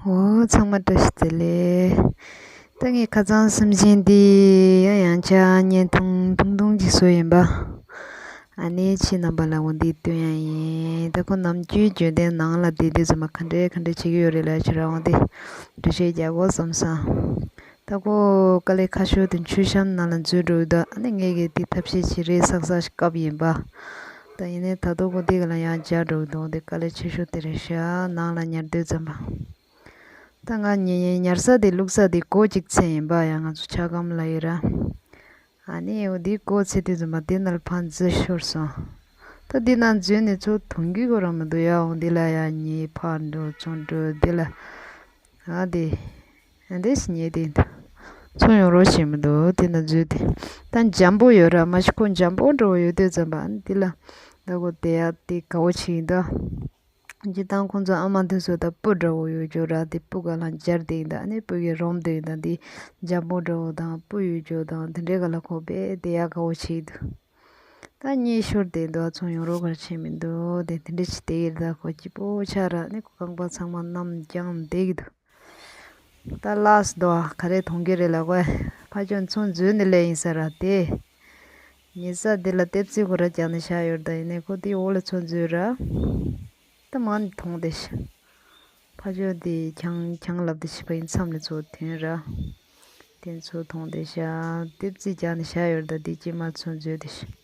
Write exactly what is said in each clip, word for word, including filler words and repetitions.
འོ། ཚང་མ་བཀྲ་ཤིས་བདེ་ལེགས། ད་ངས་ཁ་སང་སེམས་ཅན་འདི་ཡང་ཡང་བསྐྱར་བརྙན་ཐུང་ཐུང་ཐུང་ཅིག་བཟོས་ཡིན་པ། ཨ་ནི་ཁྱེད་རྣམ་པ་ལ་འོ་འདི་སྟོན་ཡ་ཡིན། ད་ཁོ་ནམ་རྒྱུན་རྒྱུན་ལྡན་ནང་ལ་བསྡད་དུས་ཙམ་པ་ག་འདྲས་ག་འདྲས་བྱེད་ཀྱི་ཡོད་རེད་ལབ་ཕྱིར་འོ་འདི་འགྲེལ་བཤད་རྒྱག་དགོས་བསམ་སོང་། ད་ཁོ་དཀའ་ལས་ཁ་ཤོར་དེ་མཆོད་བཤམས་ནང་ལ་འཛུལ་འགྲོ་ཡོད་དོ། ཨ་ནི་ངས་གི་འདི་ཐབས་ཤེས་བྱེད་རེས་བསགས་བསགས་ཤིག་བཀབ་ཡིན་པ། ད་ཡིན་ནའི་ད་དུང་ཁོ་འདི་ག་ལ་ཡང་འབྱར་འགྲོ་གི་འདུག་འདི་དཀའ་ལས་ཆེ་ཤོས་དེ་རེད་ཤག་ནང་ལ་ཉར་དུས་ཙམ་པ། ད་ང་ཉེ་ཉར་ས་དེ་བླུགས་ས་དེ་སྒོ་གཅིག་ཚད་ཡིན་པ་ཡང་ང་ཚོ་ཆ་སྒམ་ལ་ཡོད་ར། ཨ་ནི་འོ་འདི་སྒོ་ཚད་དུས་ཙམ་པ་འདི་ནང་ལ་ཕར་འཛུལ་ཤོར་སོང་། ད་འདི་ནང་འཛུལ་ནས་ཚུར་ཐོན་གི་གོ་ར་མི་འདུག་ཡ། འོ་འདི་ལ་ཡ་ཉེ་ཕར་འགྲོ་ཚུར་འགྲོ་འདི་ལ། ཨ་དེ། ཨ་འདི་ཞིག་ཉེ་དེ་འདུག་ཚུར་ཡོང་རོགས་བྱེད་མི་འདུག་དེ་ན་འཛུལ་དེ། ད་འཇམ་པོ་ཡོད་ར་མ་གཞི་ཁོ་འཇམ་པོ་འདྲ་བོ་ཡོད་དུས་ཙམ་པ་ཨ་འདི་ལ། ད་གོ་དེ་ཡ་དེ་དགའ་བོ་བྱེད་ཡིན་ད། སྤྱིར་བཏང་ཁོང་ཚོ་ཨ་མ་དེ་ཚོ་ད་སྤུ་འདྲ་བོ་ཡོད་རྒྱུ་ར་དེ་སྤུ་ག་ལ་འབྱར་དེ་ཡིན་ད་ཨ་ནི་སྤུ་གི་རོམ་དེ་ཡིན་ད་དེ་འཇམ་པོ་འདྲ་བོ་དང་སྤུ་ཡོད་རྒྱུ་དང་དེ་འདྲའི་ག་ལ་ཁོ་པས་དེ་ཡ་དགའ་བོ་བྱེད་ཡིན་འདུག་ད་གཉིད་ཤོར་བསྡད་འདུག་ཚུར་ཡོང་རོགས་ག་རེ་བྱེད་མི་འདུག་དེ་དེ་འདྲ་ཞིག་བསྡད་ཡིན་ད་ཁོ་སྐྱིད་པོ་ཆགས་ར་ནི་ཁོ་རྐང་པ་ཚང་མ་གནམ་རྒྱང་བསྡད་ཀྱི་འདུག་ད་ལགས་འདུག་ག་རེ་མཐོང་གི་རེད་ལབ་གོ་ཕ་ཆོས་ཚུར་འཛུལ་ནས་སླེབས་ཡིན་ས་ར་དེ། ཉལ་ས་འདི་ལ་ལྟེབ་རྩེག་ཁོ་ར་བརྒྱབ་ནས་བཞག་ཡོད་ར་ད་ཡིན་ནའི་ཁོ་དེའི་འོག་ལ་ཚུར་འཛུལ་ར། ད་མ་ནི་མཐོང་བསྡད་ཤག་ཕ་ཆོས་དེ་གྱང་གྱང་ལབ་དེ་ཤི་པ་ཡིན་མཚམས་ནས་ཚུར་ཐོན་ར། དེ་ཚུར་མཐོང་བསྡད་ཤག་ལྟེབ་རྩེག་བརྒྱབ་ནས་བཞག་ཡོད་ར་ད་དེ་སྐྱེས་མ་ཚུར་འཛུལ་བསྡད་ཤག་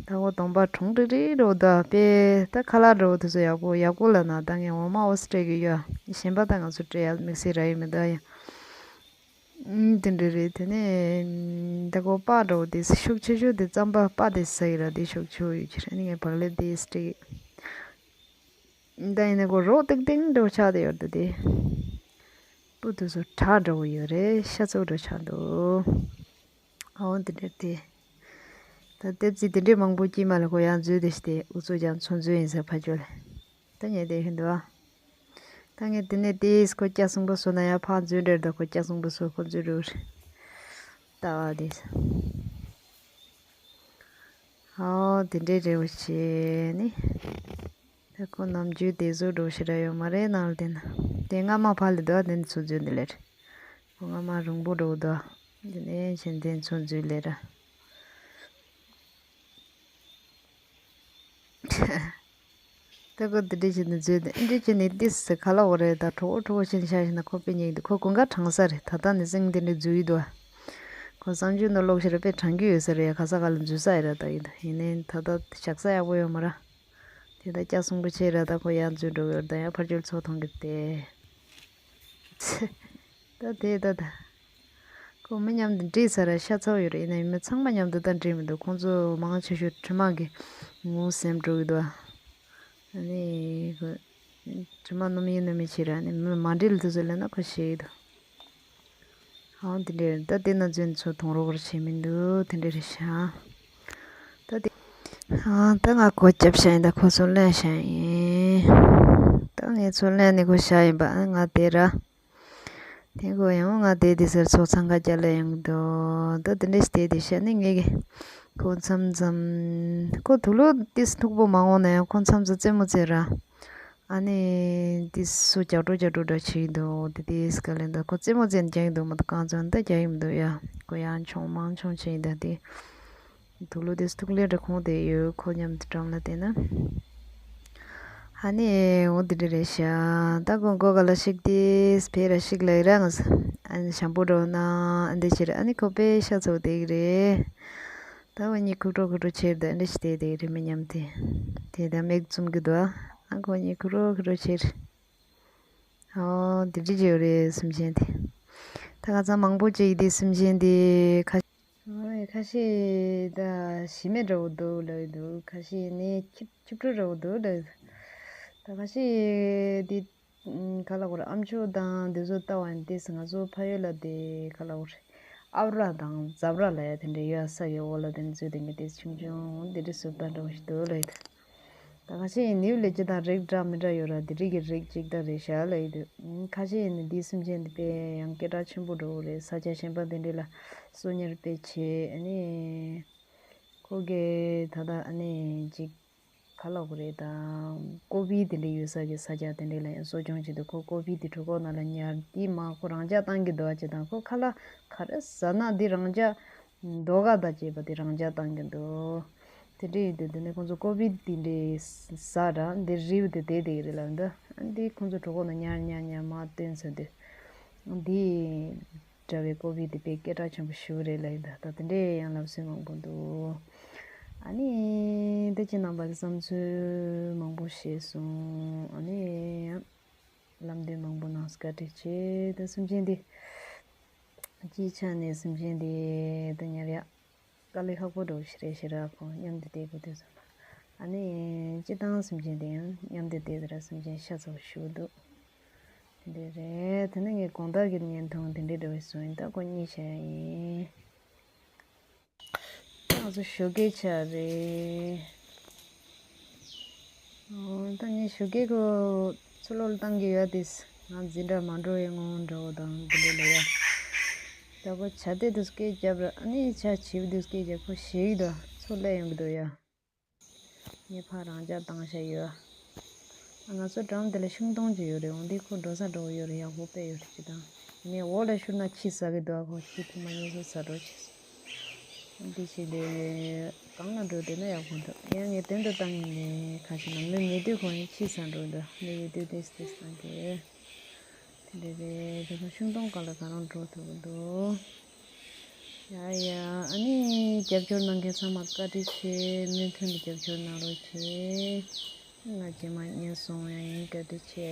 ད་འོ་གདོང་པ་གྲུང་རིག་རིག་རོ་ད་པེ་ད་ཁ་ལག་རོ་དེ་ཚོ་ཡག་པོ་ཡག་པོ་ལ་ན་ད་ངས་འོ་མ་འོ་སི་སྤྲད་གི་ཡོད་གཞན་པ་ད་ང་ཚོ་སྤྲད་ཡ་དམིགས་བསལ་ར་ཡོད་མི་འདུག་ཡ། ཨུམ། དེ་འདྲ་རེད། དེ་ནས་ད་གོ་པགས་འདྲ་བོ་དེ་ཤུགས་ཆེ་ཤོས་དེ་རྩམ་པ་པགས་དེ་ཟ་ཡི་ར་དེ་ཤུགས་ཆེ་བོ་ཡོད་ཀྱི་རེད། ཨ་ནི་ངས་བག་ལེབ་དེ་སྤྲད། ད་ཡིན་ན་གོ་རོ་ཏིག་ཏིག་འདྲ་བོ་ཆགས་བསྡད་ཡོད་རེད་དེ། སྤུ་དེ་ཚོ་བྲག་འདྲ་བོ་ཡོད་རེད། ཤ་ཚུགས་འདྲ་བོ་ཆགས་འདུག་ཨའོ་དེ་འདྲ་དེ། ད་ལྟེབ་རྩེག་དེ་འདྲའི་མང་པོ་སྐྱེས་མ་ལ་གོ་ཡང་འཛུལ་དེ་ཤི་དེ་ཨུ་ཚོ་ཀྱང་ཚོ་འཛུལ་ཡིན་ཟེར་ཕ་ཇོ་ལ། ད་ངས་དེ་ཧིན་དུ་ཨ། ད་ངས་དེ་ནས་དེས་ཁོ་སྐྱ་སྲིན་པོ་བཟོ་ན་ཡང་ཕར་འཛུལ་འདྲེར་ད་ཁོ་སྐྱ་སྲིན་པོ་བཟོ་ཁོ་འཛུལ་འགྲོ་རེད། ལྟ་བ་དེ། ཨོ་དེ་འདྲའི་རེ་བ་བྱས་ནི། ད་ཁོ་ནམ་རྒྱུན་དེ་བཟོ་འགྲོ་ཞེ་དྲག་ཡོད་མ་རེད་ནང་ལ་དེ་ན། དེ་སྔ་མ་ཕར་ལ་འདུག་ཨ་དེ་ནི་ཚུར་འཛུལ་འདི་ལེར། ཁོ་སྔ་མ་རིང་པོ་འགྲོ་འདུག་ཨ། དེ་ནས་གཞན་དེ་ཚུར་འཛུལ་ལེར་ཨ། ད་ཁོ་འདི་འདྲ་བྱས་ནས་འཛུལ་ནས་འདི་འདྲ་བྱས་ནས་ཏིས་ཟེར་ཁ་ལག་འོ་རེད་ད་གྲོགས་པོ་གྲོགས་པོ་བྱས་ནས་བཞག་བཞག་ན་ཁོ་དཔེ་ཉེག་འདུག་ཁོ་དགུན་ཁ་གྲང་ས་རེད། ད་ལྟ་ནས་ཟིང་འདི་འདྲ་འཛུལ་ཡི་འདུག་ཨ། ཁོ་བསམ་རྒྱུ་ནོར་ལོག་ཤི་རེད་དཔེ་གྲང་རྒྱུ་ཡོད་ས་རེད་ཡ། ག་ས་ག་ལ་འཛུལ་ས་ཡི་ར་ད་ཡིན་ད་ཡིན་ནའི་ད་ལྟ་བཞག་ས་ཡག་པོ་ཡོད་མ་ར། དེ་ད་སྐྱ་སྲིན་པོ་ཆེ་ར་ད་ཁོ་ཡར་འཛུལ་འགྲོ་གི་ཡོད་ད་ཡང་ཕར་ཕྱོགས་ཚོགས་མཐོང་གི་དེ། ད་དེ་ད་ད། ཁོ་མི་མཉམ་དུ་འདྲེས་ཚར་ར་ཤ་ཚ་བོ་ཡོད་རེད། ཡིན་ན་ཡིན་མི་ཚང་མ་མཉམ་དུ་ད་འདྲེས་མི་འདུག་ཁོང་ཚོ་མང་ཆེ་ཤོས་དྲི་མ་གི་ངོ་སེམས་འགྲོ་གི་འདུག་ཨ་ནི་ཁོ་དྲི་མ་སྣོམ་ཡིན་སྣོམ་མི་བྱེད་ར་ནི་མི་མ་འདྲེས་ལ་དུ་ཟོས་ལ་ན་ཁོ་ཤེས་ཀྱི་འདུག་ཨང་དེ་འདྲས་ད་དེ་ན་འཛུལ་ཚོ་མཐོང་རོགས་པར་བྱེད་མི་འདུག་དེ་འདྲས་རེད་ཤག་ད་དེ་ཨང་ད་ང་གོ་རྒྱབ་ཤག་ཡིན་ད་ཁོ་ཚོ་ལེན་ཤག་ཡིན། ད་ངས་ཚོ་ལེན་ནི་ཁོ་ཤག་ཡིན་པ་ཨ་ང་དེ་ར། དེ་གོ་ཡང་ང་དེ་དེ་ཟེར་ཚོགས་འཚང་ཁ་རྒྱ་ལ་ཡོང་གི་འདུག་ད་དེ་འདྲ་ཞིག་དེ་དེ་བཤད་ནི་ངེད་ཀྱི་ཁོ་མཚམས་མཚམས་ཁོ་དུག་ལོག་ཏིས་མཐུག་པོ་མ་འོང་ན་ཡང་ཁོ་མཚམས་མཚམས་རྩེད་མོ་རྩེ་ར། ཨ་ནི་ཏིས་སུ་རྒྱག་འགྲོ་རྒྱག་འགྲོ་འདྲ་བྱེད་ཀྱི་འདུག་དེ་དེ་སྐབས་ལ་འདུག་ཁོ་རྩེད་མོ་རྩེ་ནི་རྒྱག་གི་འདུག་མ་གཏོགས་རྐང་བཙུགས་ནི་ད་རྒྱག་གི་མི་འདུག་ཡ། ཁོ་ཡང་མཆོང་མང་མཆོང་བྱེད་ཀྱི་འདུག་དེ། དུག་ལོག་དེ་སྟུག་ལེ་འདྲ་ཁོང་དེ་ཡོད་ཁོ་མཉམ་དུ་འགྲམ་ལ་བསྡད་ན། ཨ་ནི་འོ་དེ་འདྲ་རེད་ཤག་ད་ཁོ་མགོ་ག་ལ་ཤིག་དེ་སྤེ་ར་ཤིག་ལ་ཡི་ར་ང་ས་ཨ་ནི་ཤམ་པོ་འགྲོ་ན་ཨ་འདི་ཕྱིར་ཨ་ནི་ཁོ་དཔེ་ཤ་ཚོ་བསྡད་ཀྱི་རེད། ད་འོ་གཉིས་ཁུག་ཀྲོ་ཁུག་ཀྲོ་ཕྱིར་དེ་ཨ་འདི་ཞིག་བསྡད་བསྡད་ཀྱི་རེད་མི་མཉམ་དེ། དེ་ད་མིག་བཙུམ་གྱི་འདུག་ཨ་ཁོ་གཉིས་ཁུག་ཀྲོ་ཁུག་ཀྲོ་ཕྱིར། ཨོ་དེ་འདྲ་ཅིག་ཡོད་རེད་སེམས་ཅན་དེ། ད་ཁ་སང་མང་པོ་ཅིག་དེ་སེམས་ཅན་དེ་ཁ། ཨོ་ཁ་ཤས་ད་ཞི་མེད་འདྲ་བོ་འདུག་ལབ་ཀྱི་འདུག་ཁ་ཤས་ནི་ཁྱི་ཁྱི་ཕྲུག་འདྲ་བོ་འདུག་ལབ་ཀྱི་འདུག་ད་ཁ་ཤས་དེ་ག་ལ་གོ་ར་ཨམ་ཅོག་དང་དེ་ཚོ་ལྟ་བ་ཡིན་དེ་ང་ཚོ་ཕ་ཡུལ་ལ་དེ་ག་ལ་གོ་ར་ཨབ་ར་དང་ཛབ་ར་ལབ་ཡ་དེ་འདྲ་ཡོད་ས་གི་འོག་ལ་དེ་འཛུལ་དེ་ངས་དེ་ཆུང་ཆུང་དེ་འདྲ་སུ་ལྟ་འདྲ་བོ་ཞིག་འདུག་ལབ་ཀྱི་འདུག་ད་ཁ་ཤས་ཡིན་ནིའུ་ལེ་ཅི་དང་རིགས་འདྲ་མི་འདྲ་ཡོད་ར། དེ་རིགས་ཀྱི་རིགས་གཅིག་ད་རེད་ཤག་ལ་ཡིན་དུས། ཁ་ཤས་ཡིན་ནི་འདིའི་སེམས་ཅན་འདི་དཔེ་ཡང་སྐད་གྲགས་ཆེན་པོ་འགྲོ་གི་རེད། ས་ཆ་གཞན་པ་དེ་འདྲས་ལ་སོ་ཉར་དཔེ་བྱེད། ཨ་ནི་ཁོ་གི་ད་ལྟ་ཨ་ནི་ཅིག་ག་ལབ་དགོས་རེད། ད་ཀོ་བི་དེ་འདྲས་ཡོད་ས་གི་ས་ཆ་དེ་འདྲས་ལ་ཡང་གསོ་སྐྱོང་བྱེད་དུས། ཁོ་ཀོ་བི་དེ་གྲོད་ཁོག་ནང་ལ་ཉར་དེ་མ་ཁོ་རང་འཇགས་བཏང་གི་འདུག་ཨ། ཅེ་དང་ཁོ་ཁ་ལག་ག་རེ་ཟ་ན་དེ་རང་འཇགས། མདོག་ཁ་དང་བཅས་པ་དེ་རང་འཇགས་བཏང་གི་འདུག། དེ་འདྲས་ཡིན་དུས་དེ་ནས་ཁོང་ཚོ་ཀོ་བི་དེ་འདྲས་ཟ་ར། འདི་རིལ་བུ་དེ་བསྡད་བསྡད་ཀྱི་རེད་ལབ་འདུག། འདི་ཁོང་ཚོ་གྲོད་ཁོག་ནང་ཉར་ཉར་ཉར་མར་བཏོན་ཚར་དུས། འདི་འདྲ་བའི་ཀོ་བི་དེ་དཔེ་སྐད་གྲགས་ཆེན་པོ་ཞིག་རེད་ལབ་ཡིན། ད་ད་དེ་འདྲས་ཡང་ལབ་སྲོལ་མང་པོ་འདུག། ཨ་ནི་ད་ཁྱེད་རྣམ་པ་གི་བསམ་ཚུལ་མང་པོ་བཤད་སོང་། ཨ་ནི་ལམ་སྟོན་མང་པོ་གནང་སྐད་འདྲ་བྱས། ད་སེམས་ཅན་འདི་སྤྱིའི་ཆ་ནས་སེམས་ཅན་འདི་ད་ཉར་ཡག་དཀའ་ལས་ཁག་པོ་འདྲ་བོ་ཞིག་རེད་ཤག་ར། ཁོ་མཉམ་དུ་བསྡད་དགོས་དུས་ཙམ་པ། ཨ་ནི་སྤྱིར་བཏང་སེམས་ཅན་དེ་ཡང་མཉམ་དུ་བསྡད་དུས་ར་སེམས་ཅན་ཤ་ཚ་པོ་ཞིག་འདུག། དེ་འདྲ་རེད། དེ་ནས་ངས་དགོང་དག་གི་བརྙན་ཐུང་དེ་འདྲའི་འདྲ་བོ་བཟོས་ཡིན། ད་ཁོ་གཉིད་ཤར་ཡིན། ད་ང་ཚོ་ཞོགས་ཀས་ཆགས་རེད། ཨོ། ད་ངས་ཞོགས་ཀས་ཁོ་ཚུར་ལོག་བཏང་གི་ཡོད་དེ། ང་འཛིན་གྲྭ་མ་འགྲོ་བའི་སྔོན་འདྲ་བོ་དང་དེ་འདྲ་ལ་ཡ། ད་ཁོ་ཇ་དེ་དུས་སྐད་རྒྱབ་ར། ཨ་ནི་ཇ་བྱིས་པ་དུས་སྐད་རྒྱབ། ཁོ་ཞིག་ད་ཚུར་སླེབས་ཡོང་གི་འདུག་ཡ། ངས་ཕར་རང་འཇགས་བཏང་བཞག་ཡོད། ང་ཚོ་འགྲམ་དེ་ལ་ཤིང་སྡོང་ཅིག་ཡོད་རེད། འོ་འདི་ཁོ་འགྲོ་ས་འགྲོ་གི་ཡོད་རེད། ཡག་པོ་དཔེ་ཡོད་རེད། ཅི་དང་ངས་འོག་ལ་བཞུར་ན་ཁྱི་ཟ་གི་འདུག། ཨ་ཁོ་ཁྱི་ཐེངས་མ་གཉིས་གསུམ་ཟ་འགྲོ་བྱས་སོང་། འདི་བྱས་ཏེ་གང་ལ་འགྲོ་བསྡད་ན་ཡག་པོ་འདུག། ཡང་ངས་དོན་དུ་བཏང་ཡིན་ནས། ཁ་ཤས་ནམ་ལོས་མེད་དུས་ཁོ་ཡང་ཁྱི་ཟ་འགྲོ་འདུག། འདི་ཡོད་དུས་ཏེས་ཏེས་བཏང་གི། དེ་འདྲ་རེད། དེ་ཚོ་ཤིང་སྡོང་སྒང་ལ་ག་རང་འགྲོ་ཐུབ་ཀྱི་འདུག། ཡ་ཡ། ཨ་ནི་རྒྱབ་སྐྱོར་གནང་མཁན་ཚང་མ་བཀའ་དྲིན་ཆེ། མུ་མཐུད་ནས་རྒྱབ་སྐྱོར་གནང་རོགས་བྱེད། ང་རྗེས་མ་བརྙན་སོང་ཡ་ཡིན། བཀའ་དྲིན་ཆེ།